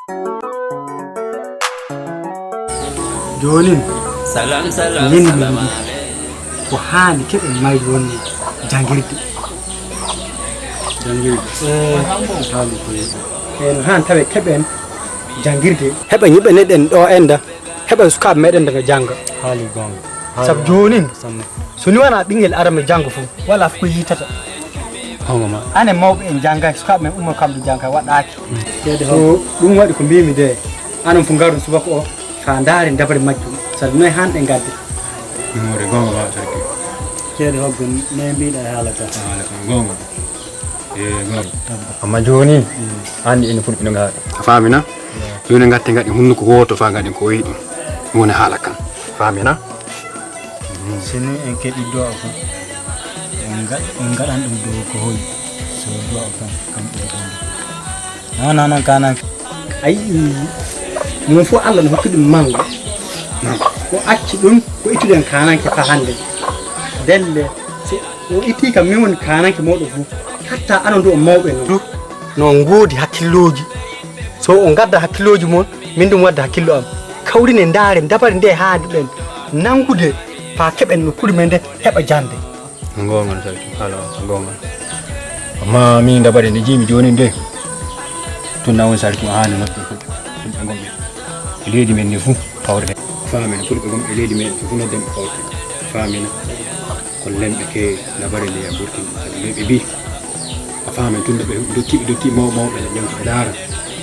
Joni Salam salam min salam. Min ko haani keɓen mayri woni jangirde. Jangirde haali ko yeeso. E no hani tawe keɓen jangirde, heɓa yimɓe neɗɗen ɗo enda, heɓa sukaɓe meɗen daga jangga. Haali gonga. Saabu joni sanne. So ni wona ɓinguel arama janggo foof wala fof ko yitata. Hongo ma. Ane mawɓe en janggaki, sukaɓe men ummo kamɓe jangga waɗaki. So ɗum waɗi ko mbimi de anon fo garu subaka o fa daari dabare majjum, saabu noyi hanɗe gadde. Ɗum gonga ma sarki. Ceede hoggo ne mbiɗa e haala ka. Haala kam gonga e gonga, amma joni andi ene fulɓe no gaɗi a faamina. Joni gatte gaɗi hunnuko woto fa gaɗen ko yiɗi ɗum woni haala kam faamina. Sini en keeɓi duwa fof en gaɗan ɗum dow ko hoyi so duwa kam kam ɓuri ɗum non non kanan. Ayi, minen fof Allah no hokki ɗum manggo, ko acci ɗum ko ittuɗen kananke fa hande ndelle si o itti kam min woni kananke mawɗo fof, hatta anon du o mawɓe no no goodi hakkilloji. So o gadda hakkilloji moon, min ɗum wadda hakkillo am kawrine ndaare dabare nde haandi ɗen nangude fa keɓen no kuuri men nde heɓa jande. Gonga sarki, haala gonga, amma min dabare nde jimi joni nde tun nawon sarki o haani nodde fulɓe fulɓe gonɓe e leydi men ndi fuu kawrete faamina. Fulɓe gonɓe e leydi men ɓe fuu nodden ɓe kawrte faamina ko lemɓe ke dabare nde ya ɓurtin sabi ɓe mbi a faamen tunda ɓe dottiɓe dotti mawɓe mawɓe ne ƴewta ɓe daara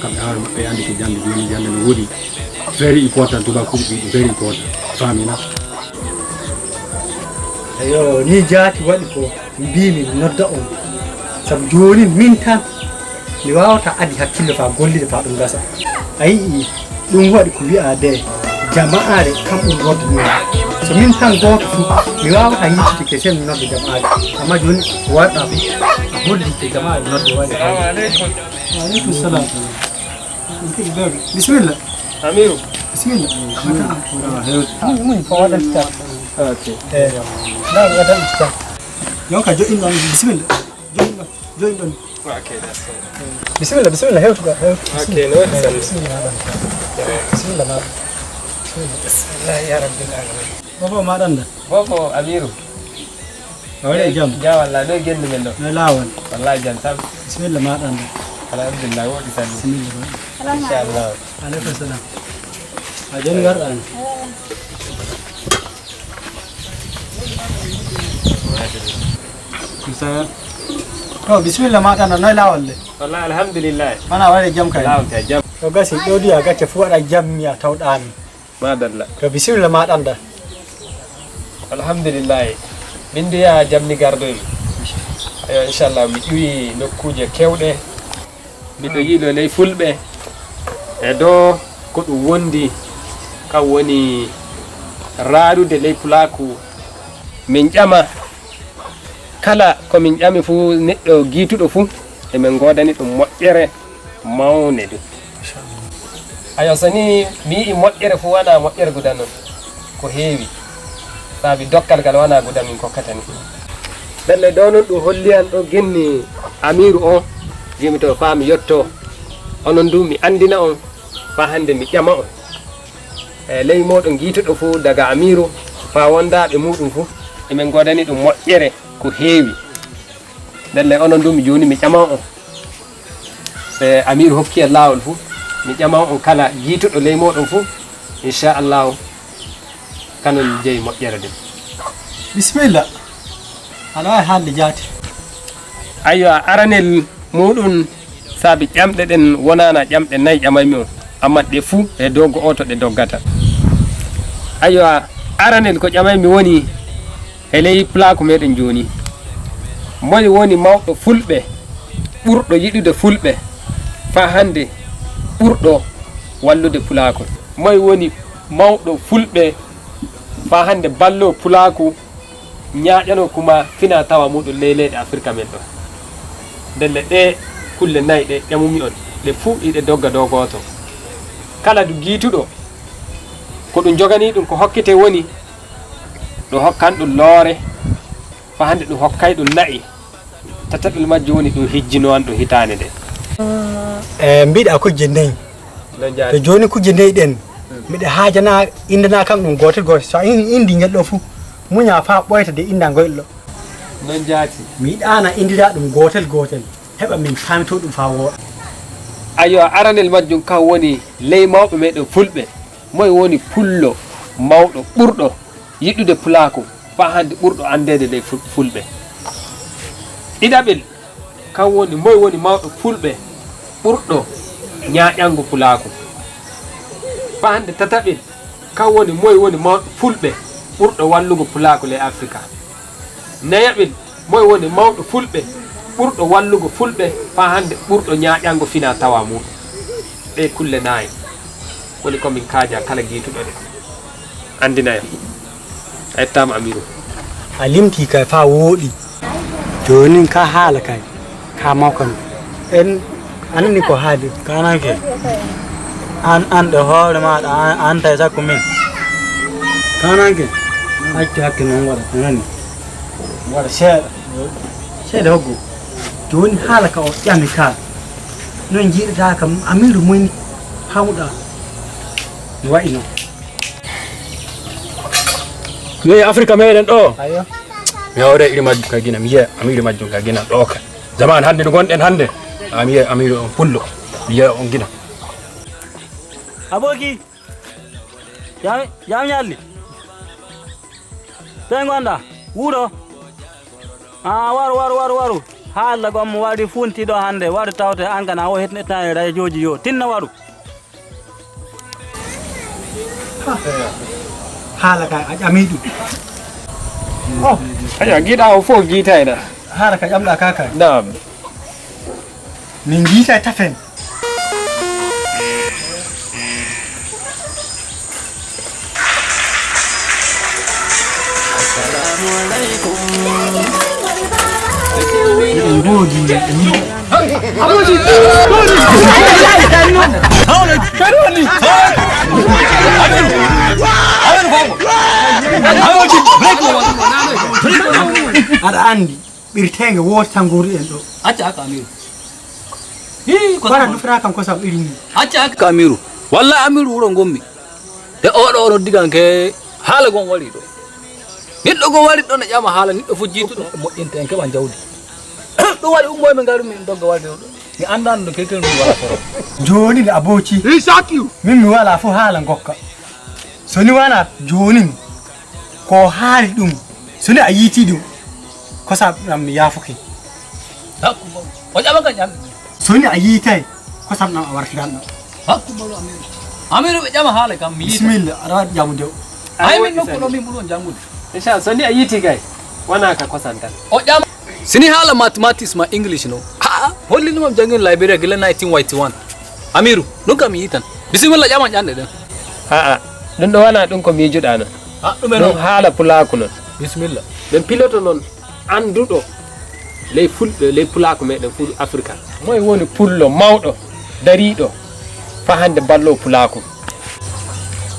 kamɓe haala maɓɓe andi ko jande joni jande no woodi very important, tubakuɓe ɓi very important faamina. Eyo ni jaati waɗi ko mbimi nodda on, saabu joni min tan mi wawata adi hakkille fa gollide fa ɗum gasa. A yii ɗum waɗi ko wiya de jama'are kam ɗum nodda ɗum. So min tan goto fu mi wawata yittude ke sen mi nodda jama'are, amma joni ko warɗa fu a holli ke jama'are nodde waɗi. Salamu aleykum. Waaleykum salam, bisimilla. Amiru. Bisimilla, muñ ko waɗanta. Ok. Eyi, nda ko waɗanta tan jonka joƴin ɗon, bisimilla, joƴin ɗon, joƴin ɗon. Ok, that's all. Bisimilla, bisimilla, hewtuga hewtu. Ok, no waɗi sanne. Bisimilla maɗa, bisimilla maɗa. Bismillah ya rabbil alamin. Bofo maɗanda. Bofo Amiru. A waɗi e jaam? Ja, wallahi ɗo gendu men ɗo. No lawol? Wallahi jam tan. Bisimilla maɗanda. Alhamdulillah, woɗi sanne. Bisimilla maɗa. Inchallah. Aleykum salam, a joni garɗa an? Moussa to, bisimilla maɗanda, noye lawol le? Wallahi alhamdulillah. Wona waɗi e jaam kay? Lawol kay jam. To gasi ɗo ɗiya gacce fo waɗa jammi a tawɗami. Madalla. To bisimilla maɗanda. Alhamdulillah, min mbiya jamni gardoymi ayo inchallah. Mi ƴuwi nokkuje kewɗe, miɗo yiilo ley fulɓe e dow ko ɗum wondi kam woni raarude ley pulaku. Min ƴama kala komin ƴami fuu neɗɗo giituɗo fuu emin godani ɗum moƴƴere mawne ɗum. Ayo so ni mi yii moƴƴere fuu wona moƴƴere guda noon ko heewi saabi dokkal ngal wona guda min kokkata ni belle ɗo noon ɗum holli an ɗo genni Amiru o jimi to fa mi yetto onon du mi andina on fa hande mi ƴama on e ley moɗon guituɗo fuu daga Amiru fa wondaɓe muɗum fuu emin godani ɗum moƴƴere ko heewi. Ndelle onon du mi joni mi ƴama on so Amiru hokki en lawol fuu mi ƴama on kala guituɗo ley moɗon fuu inchallahu kanon jeeyi moƴƴere nde. Bisimilla, aɗa wawi haalde jaati. Aywa, aranel muɗum saabi ƴamɗe ɗen wonana ƴamɗe nayyi ƴamaymi on, amma ɗe fuu e dow go'oto ɗe doggata. Aywa, aranel ko ƴamaymi woni e ley plaque meɗen joni moye woni mawɗo fulɓe ɓurɗo yiɗude fulɓe fa hande ɓurɗo wallude pulaako? Moye woni mawɗo fulɓe fa hande ballo pulaaku ñaaƴano kuma fina tawa muɗum ley leyɗe Afrique men ɗo? Ndelle ɗe kulle nayyi ɗe ƴamumi on ɗe fuu iɗe dogga dow goto. Kala du giituɗo ko ɗum jogani ɗum ko hokkete woni ɗum hokkan ɗum loore fa hande ɗum hokkay ɗum nayi tataɓel majjum woni ɗum hijjinowan ɗum hitande nde. E mbiɗa kujje nayyi. No To jaati. joni kujje ndey ɗen miɗa haajana indana kam ɗum gotel gotel, so a indi ngel ɗo fuu muña fa ɓoyta de inda ngoyɗo. Non jaati. Mi yiɗana indira ɗum gotel gotel, heɓa min famito ɗum fa wooɗa. Ayo, aranel majjum kam woni ley mawɓe meɗen fulɓe, moye woni pullo mawɗo ɓurɗo yiɗude pulaako fa hande, ɓurɗo andede ley fulɓe. Ɗiɗaɓel kam woni moye woni mawɗo fulɓe ɓurɗo ñaƴango pulaako fa hande. Tataɓel kam woni moye woni mawɗo fulɓe ɓurɗo wallugo pulaako ley Africa. Nayaɓel, moye woni mawɗo fulɓe ɓurɗo wallugo fulɓe fa hande, ɓurɗo ñaƴango fina tawa muɗum. Ɗe kulle nayi woni komin kaaja, kala guituɗo ɗe andinaya. A yettama, Amiru. A limti kay fa wooɗi. Joni ka haala kay ka mawkan en anani ko haali. Kananke, an an ɗe hoore maɗa an tay sakko min. Kananke, accu hakke noon waɗa nani waɗa seeɗa. Seeɗa hoggo. Joni haala ka o ƴami ka non jiiɗata kam Amiru moni hawɗa no wayi noon. Ley Afrique meɗen ɗo. Ayo. Mi hawre iri majjum ka gina, mi yiya Amiru majjum ka gina ɗo ka zaman hande no gonɗen hande, mi yiya Amiru on pullo, mi yiya on gina. Aboki jam jam ñalli toye gonɗa wuuro a waru waru waru waru haalla gommo wari funtiɗo hande waru tawte an kana o hetnetani e radio ji yo tinna waru. Haala ka a ƴami ɗum. Ayo, giɗa o fof guitayna. Haala ka ƴamɗa ka kay. Nam. Min jiita tafen. Miɗen goodi. Aɗa andi ɓirtege woota tan gurɗen ɗo. Acca haka, Amiru. Hi ko wara dufata kam kosam iri ni. Acca haka, Amiru. Wallahi Amiru, wuro gommi de oɗo o noddigan ke haala gon wari ɗo, neɗɗo gon wari ɗo ne ƴama haala neɗɗo fof jiituɗo moƴƴinta en keɓan jawdi ɗum waɗi ummoye min gari min dogga warde ɗo, mi andano no kekel ɗum wala foro. Joni nde aboci min mi wala fof haala gokka soni wana joni ko haali ɗum, soni a yiiti ɗum kosam ɗam mi yaafoke. Hakku baru o ƴama kan ƴamɗe. Soni a yiitay kosam ɗam a wartiran ɗam. Hakku baru, Amiru, Amiru, ɓe ƴama haala kam mi yiita. Bisimilla, aɗa waɗi ƴamude o. Ay min nokku ɗo min ɓuuri on janngude. Inchallah, so ni a yiiti kay wona ka kosan tan. O ƴama sini haala mathematics ma English no aa hollinumam jangin Liberia gila 1981. Amiru, ɗum kam mi yiitan. Bisimilla, ƴaman ƴanɗe ɗen. Aa, ɗum ɗo wona ɗum ko miijuɗa noon. A ɗume ɗum noon. Haala pulaku noon. Bisimilla. Min piloto noon anduɗo ley fulɓe, ley pulaku meɗen fu Africa, moye woni pullo mawɗo dariɗo fa hande ballo pulaku.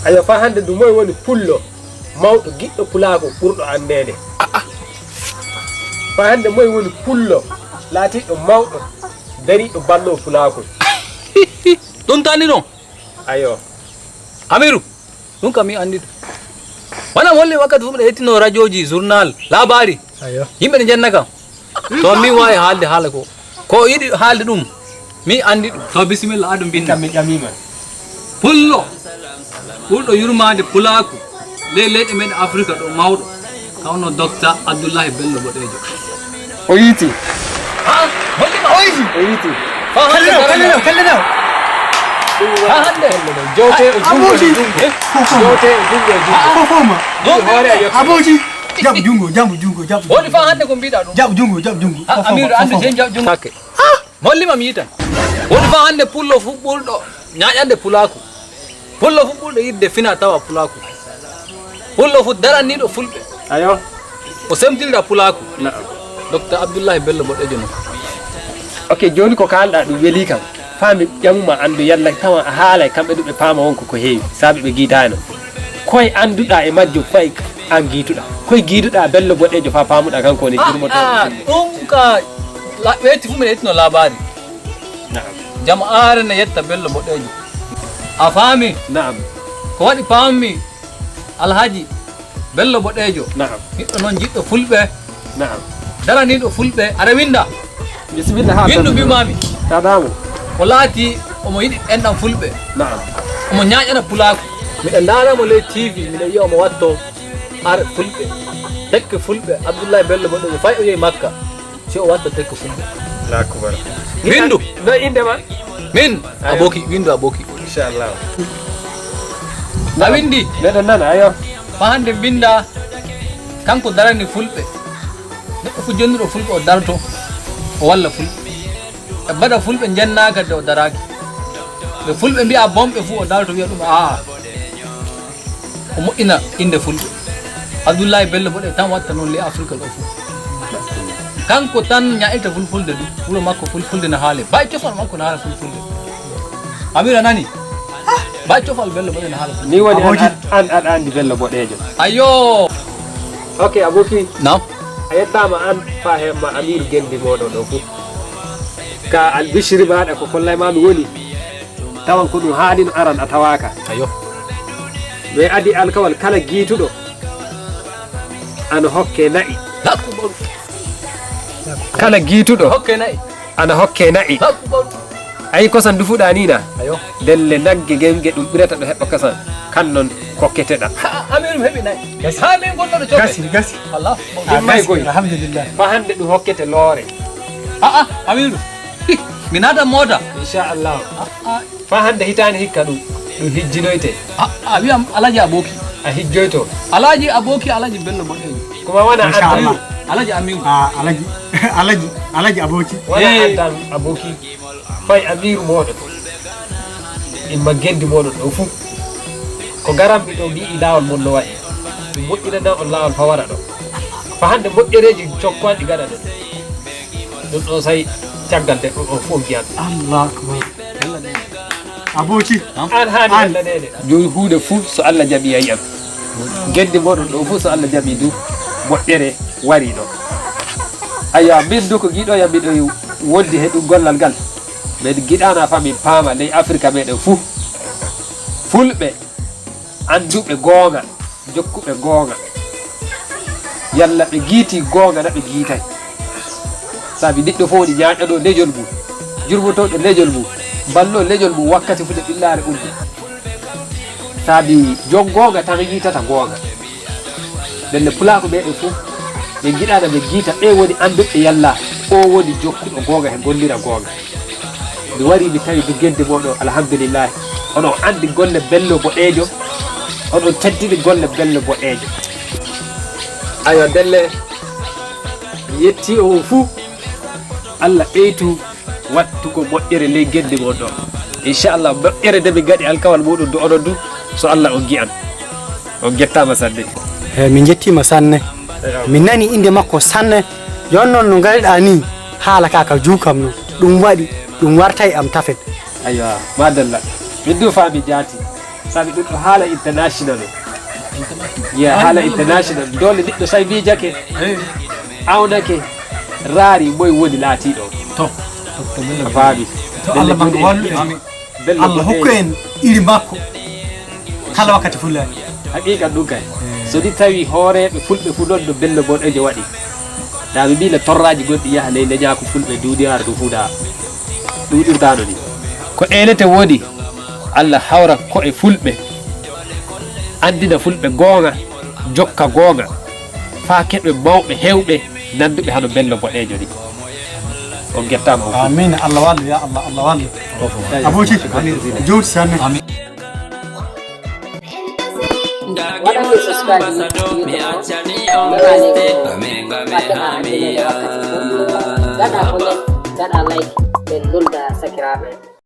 Ayo, fa hande du moye woni pullo mawɗo giɗɗo pulaku ɓurɗo andede fa hande, moye woni pullo laatiɗo mawɗo dariɗo ballo pulaku. Ɗum tani noon. Ayo. Amiru, ɗum kam mi andi ɗum wona holli wakkati fof mbiɗa hettino radio ji, journal labari. Ayo. Yimɓe ne jenna kam to min wawi haalde haala ko yiɗi haalde ɗum, mi andi ɗum to. Bisimilla, aɗum binda. Kam mi ƴamima. Pullo ɓurɗo yurmade pulaaku ley leyɗe meɗen Afrique ɗo mawɗo kawno Docteur Abdoullahi Bello Boɗejo. O yiiti. Ha hollima o yiiti. O yiiti. Ha hande. Kallenaw, kallenaw, kallenaw. Ha hande. Jowte e jungo. Aboji. Jungo jowte e jungo e jungo. Fofoma. Hoore a yetto. Aboji, jaɓu jungo, jaɓu jungo, jaɓu. Woni fa hande ko mbiɗa ɗum. Jaɓu jungo, jaɓu jungo. Ha, Amiru andi sen jaw jungo hakke hollima mi yiitan woni fa hande pullo fu ɓurɗo ñaƴande pulaaku, pullo fu ɓurɗo yidde fina tawa pulaaku, pullo fu daraniɗo fulɓe. Ayo. O semtirira pulaaku. Naam. Docteur Abdoullahi Bello Boɗejo noon. Ok, joni ko kalɗa ɗum weeli kam fa mi ƴamuma andu yalla tawa a haalay kamɓe ɗum ɓe paama wonko ko heewi saabi ɓe guidano koye anduɗa e majjum fay an guituɗa koye guiduɗa Bello Boɗejo fa pamuɗa kanko woni jurmotoɗo. Ɗum ka weeti fu mbiɗa yettino labari. Naam. Jama'are ne yetta Bello Boɗejo. A faami? Naam. Ko waɗi paammi Alhaji Bello Boɗejo. Naam. Neɗɗo noon jiɗɗo fulɓe. Naam. Daraniɗo fulɓe, aɗa winda. Bisimilla ha. Windu mbimami. Tadamu. O laati omo yiɗi enɗam fulɓe. Naam. Omo ñaƴana pulaaku. Miɗa daramo ley TV, miɗa yiya omo watto ar fulɓe tekke fulɓe. Abdoullahi Bello Boɗejo fay o yehi Makka si o watta tekke fulɓe. Lakubar. Windu. No inde ma? Min aboki, windu aboki. Inchallah. A windi? Meɗen nana, ayo. Fa hande binda kanko darani fulɓe. Neɗɗo fu jonnuɗo fulɓe o darto o walla fulɓe e mbaɗa fulɓe jennaka de o daraki ɓe. Fulɓe mbiya bomɓe fu o darto wiya ɗum aa o moƴƴina inde fulɓe. Abdoullahi Bello Boɗe tan watta noon ley Afrique ɗo fuu. Kanko tan ña'irta fulfulde du wuuro makko, fulfulde no haale bay cofal makko no haala fulfulde. Amira nani bay cofal Bello Boɗe no haala fulfulde. Ni woni an aɗa andi Bello Boɗejo? Ayo. Ok, aboki. Nam. A yettama an fa hemma Amiru gendi moɗon ɗo fuu ka albishiri maɗa ko kollaymami woni tawan ko ɗum haalino aran a tawaka. Ayo. Mi adi alkawal kala guituɗo ana hokke nayi. Lakkuɓaru. Kala guituɗo hokke nayi. Ana hokke nayi. Lakkuɓaru. Ayi kosan dufuɗa ni na. Ayo. Ndelle nagge gen ge ɗum ɓirata ɗo heɓɓa kosan kan noon kokketeɗa. Amiru heeɓi nayi ha min gonnoɗo cofe. Gasi gasi. Allah. Ɗum gasi. goy. Alhamdulillah. Fa hande ɗum hokkete loore. Aa, Amiru, mi naata mota. Inchallah, fa hande hitande hikka ɗum ɗum hijjinoyte. A wiyam Alaji Aboki. A hijjoyto. Alaji Aboki, Alaji Bello Boɗejo. Kuma wona Masha an Allah. Alaji Amiru. A alaji alaji alaji aboki. Wona Eh. an tan aboki fay Amiru moɗon imma gendi moɗon ɗo fuu ko garamɓe ɗo mbi lawol mon no waɗi ɗum moƴƴinana on lawol fa wara ɗo fa hande moƴƴereji cokkoɗi gaɗa ɗon ɗum ɗo sayi caggal de on fof mbiyan. Allah akbar, aboki. An hani An. Allah nene joni hunde fuu so Allah jaaɓi a yiyam gendi moɗon ɗo fuu so Allah jaaɓi du moƴƴere wari ɗo. Aya, min du ko giɗoyam miɗo wondi he ɗum gollal ngal min giɗana fa min paama ley Afrique meɗen fuu fulɓe anduɓe goonga jokkuɓe goonga yalla ɓe giiti goonga na ɓe giitay saabi neɗɗo fof woni ñaƴaɗo leñol mum jurmotoɗo leñol mum ballo leñol mum wakkati fu nde ɓillare ummi saabi jon goonga tan yiitata goonga. Ndelle pulako meɗen fof ɓe giɗana ɓe giita ɓe woni anduɓe yalla o woni jokkuɗo goonga e gollira goonga. Mi wari mi tawi du guende moɗo alhamdulillahi oɗon andi golle Bello Boɗejo, oɗon teddini golle Bello Boɗejo. Ayo, ndelle mi yetti o fuu Allah ɓeytu wattugo moƴƴere ley guende mon ɗo inchallah. Moƴƴere nde min gaɗi alkawal muɗum du oɗon du so Allah on gi'an on gettama sanne. Eyyi, min jettima sanne, min nani inde makko sanne. Joni noon no gariɗa ni haala ka ka juukam noon ɗum waɗi ɗum warta e am tafet. Aywa, madalla, min du faami jaati saabi ɗum ɗo haala international o yiya haala international dole neɗɗo so miijake awnake raari moye woni laatiɗo. To. A faami. To Allah makko wallu en, Allah hokku en iri makko kala wakkati fullani. Haqiqa ɗum kay so ni tawi hooreɓe fulɓe fu noon no Bello Boɗejo waɗi da ɓe mbila torraji gonɗi yaaha ley leñako fulɓe duniyaru ɗum fu da ɗuɗirtano ni ko elete woni Allah hawra ko e fulɓe andina fulɓe goonga jokka goonga fa keɓe mawɓe hewɓe nanduɓe hano Bello Boɗejo ni. On gettama on. Amin, Allah wallu, ya Allah, Allah wallu aboki jowti sanne. Waɗanɓe subscribe YouTube o meɗa keɓa andinede wakkati fu gaɗa comment gaɗa like ɓe lulda sakiraɓe.